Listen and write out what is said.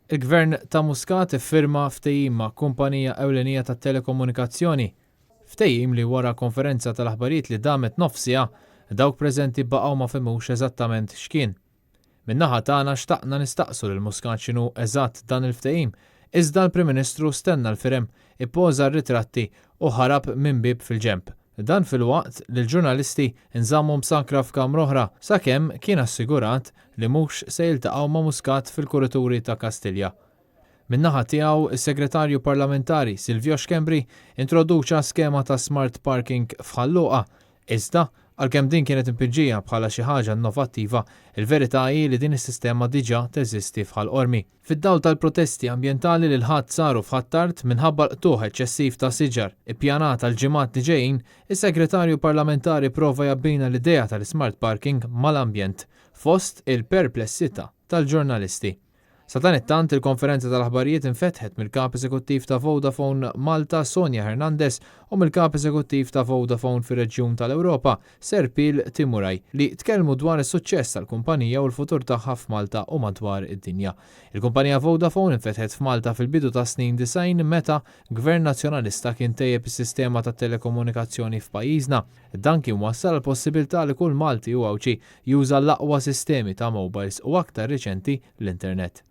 Il-Gvern ta' Muscat iffirma ftehim ma' kumpanija ewlenija tat-telekomunikazzjoni. Ftehim li wara konferenza tal-aħbarijiet li damet nofs siegħa, dawk preżenti baqgħu ma fehmux eżattament x'kien. Min-naħa tagħna xtaqna nistaqsu lil Muscat x'inhu eżatt dan il-ftehim, iżda l-Prim Ministru stenna l-firem, ippoża r-ritratti u ħarab minn bieb fil-ġenb. Dan filwaqt li l-ġurnalisti nżammu msakkra f'kamra oħra sakemm kien assigurat li mhux se jiltaqgħu ma' Muscat fil-kurituri ta' Kastilja. Min-naħa tiegħu, is-Segretarju Parlamentari Silvio Schembri introduċa skema ta' smart parking f'Ħal Luqa. Iżda, għalkemm din kienet impiġġija bħala xi ħaġa innovattiva, il-verità hi li din is-sistema diġà teżisti f'Ħal Qormi. Fid-dawl tal-protesti ambjentali li l-Ħadd saru f'Ħ'Attard minħabba l-qtugħ eċċessiv ta' siġar ippjanat għall-ġimgħat li ġejjin, is-Segretarju Parlamentari prova jabbina l-idea tal-ismart parking mal-ambjent, fost il-perplessità tal-ġurnalisti. Sadanittant, il-konferenza tal-aħbarijiet infetħet mill-Kap Eżekuttiv ta' Vodafone Malta Sonia Hernandez u mill-Kap Eżekuttiv ta' Vodafone fir-reġjun tal-Ewropa, Serpil Timuray, li tkellmu dwar is-suċċess tal-kumpanija u l-futur tagħha f'Malta u madwar id-dinja. Il-kumpanija Vodafone infetħet f'Malta fil-bidu tas-snin 90 meta Gvern Nazzjonalista kien tejjeb is-sistema tat-telekomunikazzjoni f'pajjiżna. Dan kien wassal għall-possibilità li kull Malti u Għawdxi juża l-aqwa sistemi ta' mobiles u aktar riċenti l-internet.